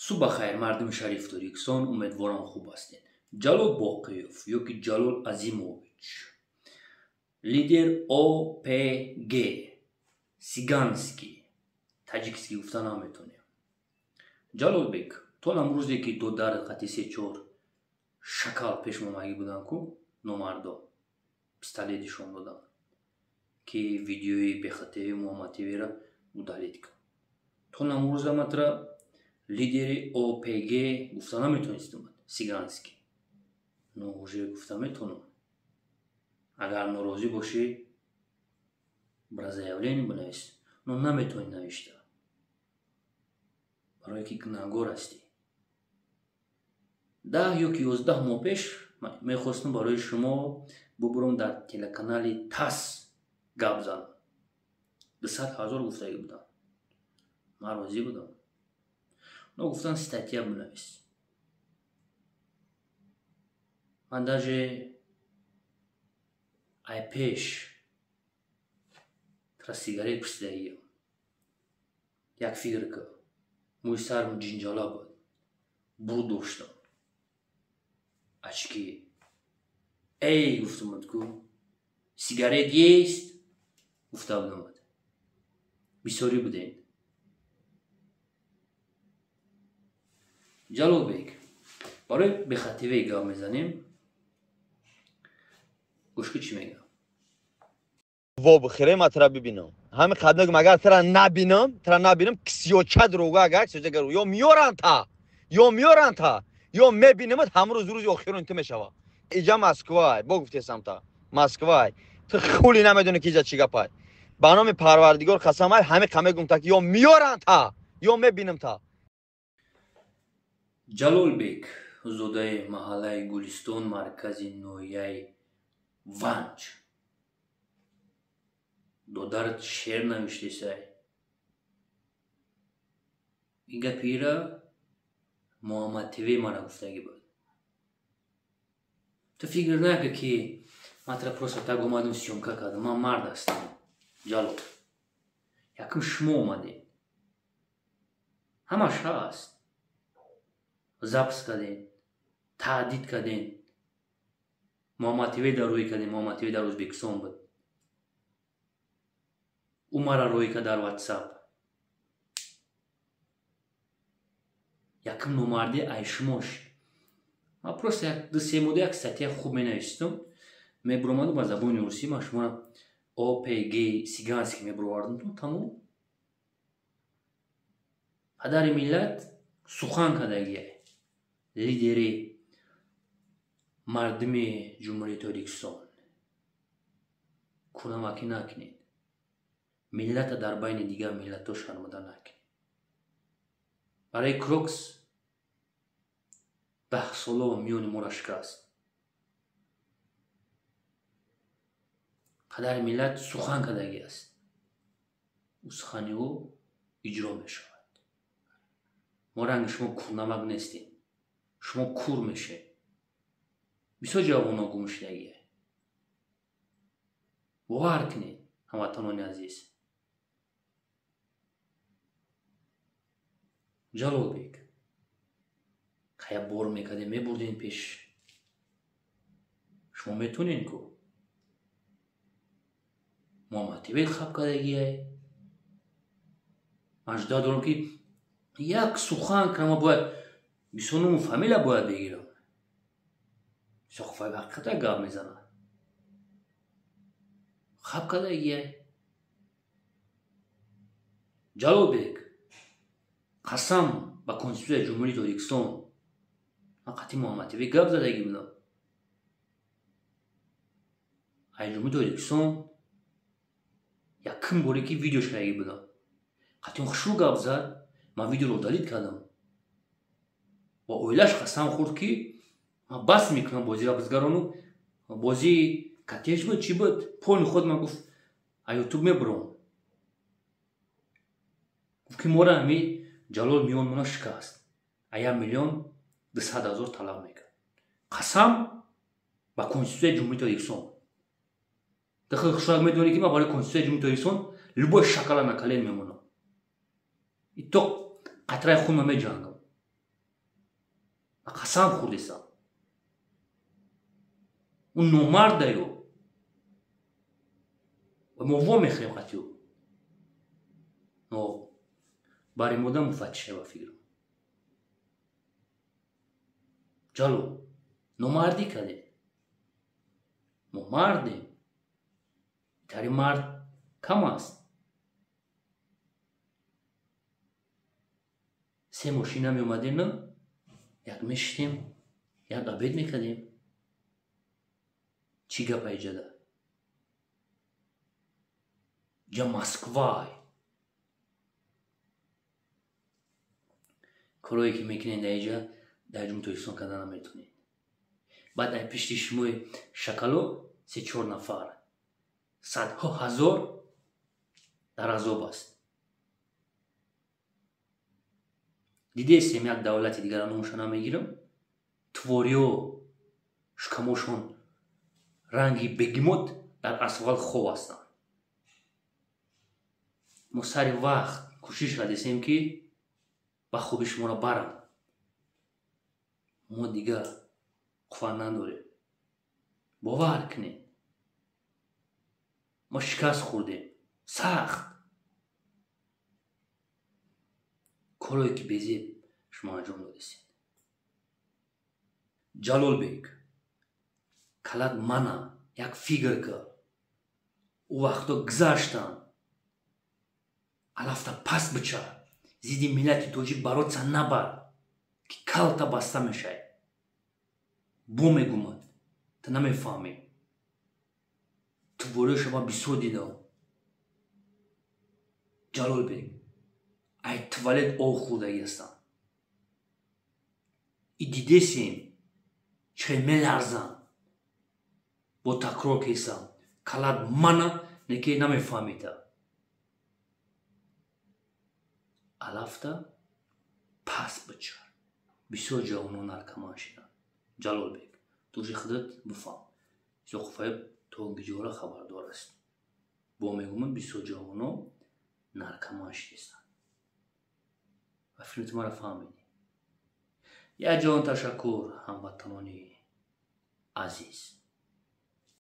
Субҳ бахайр, мардуми шарифи Тоҷикистон, умедворам хуб ҳастед. Ҷалол Боқиев ёки Ҷалол Азимович, лидер ОПГ, Сиганский, таҷикский гуфта наметонем. Ҷалолбек, то намрӯзе ки ду дар қати се-чор шакал пешмомагӣ буданд ку, номардо пистолет нишон доданд, ки видеои бехатави Муҳаммадтивиро удалить кун. То намрӯза матра лидери ОПГ гуфта наметонистам, Сиганский. Но уже гуфта метонам. Агар норозӣ бошӣ, бра заявление бинавис, но наметавонӣ навишта, барое ки гунаҳгор ҳастӣ. 10 ё ки 11 моҳ пеш мехостам барои шумо бубурам, дар телеканали ТАСС гап занам. 200 000 гуфтагӣ будам, ман розӣ будам, но гуфтан, статья бинавис. Ман даже ай пеш тра сигарет пурсидагиям. Як фикр ка, мӯи сарам ҷинҷала буд, бур доштам, очки. Эй, гуфтамад ку, сигарет есть? Гуфта будамад. Бисёрӣ будем. Ҷалолбек, барои бехативе гап мезанем, гӯш ки чӣ мегӯям. Во бихӯре, ман тура бибинам, ҳамин қадр мегӯям. Агар тура набинам, тура набинам, кисёча дурӯға, агар кисёча гару ё меёранд та, ё меёранд та, ё мебинамат, ҳамрӯз рӯзи охирон ту мешава. Иҷа Москвай, бо гуфтесам, та Москвай, ту хули намедонӣ, ки иҷа чӣ гапай. Ба номи Парвардигор қасам, ай ҳамин қа мегӯм та, ки ё меёранд та, ё мебинам та. Ҷалолбек, зодаи маҳаллаи Гулистон, маркази ноҳияи Ванҷ, додарат шеър навиштесай. Ин гапира Муҳаммадтв мара гуфтагӣ буд. Ту фикр накар, ки ман тра просто так омадам, съёмка кардам. Ман мард ҳастам, Ҷалол. Якум шумо омадед, ҳамаш ҳаст, запись кардем, таҳдид кардем, Муҳаммадтв дар рӯй кардем. Муҳаммадтв дар Ӯзбекистон буд, ӯ мара рӯй кард дар Ватсап. Якум номардӣ ай шумош. Ман просто як ду се мода як статья хуб менависитам, мебуромадам ба забони русӣ, ман шуморо ОПГ Сиганский мебуровардам, тамом. Падари миллат сухан кардагиай, лидери мардуми Ҷумҳурии Тоҷикистон. Кунамакӣ накунед, миллата дар байни дигар миллатҳо шармода накунед. Барои Крокс 10 соло миёни моро шикаст. Падари миллат сухан кардагӣ аст, ӯ сухани ӯ иҷро мешавад. Мо ранги шумо курнамак нестем, шумо кур мешед. Бисёр ҷавоно гум шудагие. Бовар кунед, ҳамватанони азиз. Ҷалолбек, хая бор мекардем, мебурдем пеш шумо, метонем ку. Муҳаммадтв хаб кардагиай. Ман жуда дорам, ки як сухан кунам, бояд бисёр ному фамилия бояд бигирам. Бисёр ҳақиқата гап мезанад, хаб кардагиай. Ҷалолбек, қасам ба Конститутсияи Ҷумҳурии Тоҷикистон, ман қатъи Муҳаммадтв гап задагӣ будам. Ай Ҷумҳурии Тоҷикистон якум боре, ки видеош кардагӣ будам, қатъи он хушрӯ гап зад, ман видеоро удалить кардам. Ва оилааш қасам хӯрд, ки ман бас мекунам бозиро бизгарону. Бозии катеш буд, чӣ буд, полни худ ман гуфт, а Ютуб мебуром. Гуфт, ки мора ҳами Ҷалол миёнмона шикаст, а 1 200 000 талаб мекард. Қасам ба Конститутсияи Ҷумҳурии Тоҷикистон, дахл хушрак медонӣ, ки ман барои Конститутсияи Ҷумҳурии Тоҷикистон любой шакала на колен мемонам, ито қатраи хун меҷангам. Қасам хӯрдесам. Ӯ номардаю. Ва мо во мехӯрем қатиё. Но бари мода муфаттише ба фикрам. Ҷало, номардӣ кардем. Мо мардем. Тари мард кам аст. Се мошина меомадем, на? Як мешитем, як обед мекардем. Чӣ гапа иҷада? Ҷа Москвай. Корое ки мекунед дар иҷа, дар Ҷумҳурии Тоҷикистон карда наметонед. Баъд дар пишти шумои шакало се-чор нафар, садҳо ҳазор дар азоб аст. Дидесем як давлати дигара номаша намегирам, твориё шикамошон ранги бегемот дар асфалт хоб ҳастанд. Мо сари вақт кӯшиш кардесем ки ба хуби шуморо барам. Мо дигар қувват надорем. Бовар кунед. Мо шикаст хӯрдем. Сахт. Корое ки безеб шумо анҷом додесед. Ҷалолбек, калат мана як фигр ка. Ӯ вақто гузаштанд. Алафта пас бича. Зидди миллати тоҷик бароца набар, ки калта баста мешавад. Бо мегумад, ту намефаҳмӣ. Твориёша ман бисёр дидам. Ҷалолбек, ай туалет об хӯрдагӣ ҳастам. И дидесем, чӣ меларзам. Бо такрор кесам. Калат мана, неки намефаҳмида. Алафта пас бичар. Бисёр ҷавонон наркоман шиданд. Ҷалолбек, ту ҷи худат бифаҳм. Зоқуфаеб то гиҷора хабардор аст. Бо мегумад бисёр ҷавонон наркоман шидестанд. Ва филми ту маро фаҳмидӣ. Як ҷон ташаккур, ҳамватанони азиз.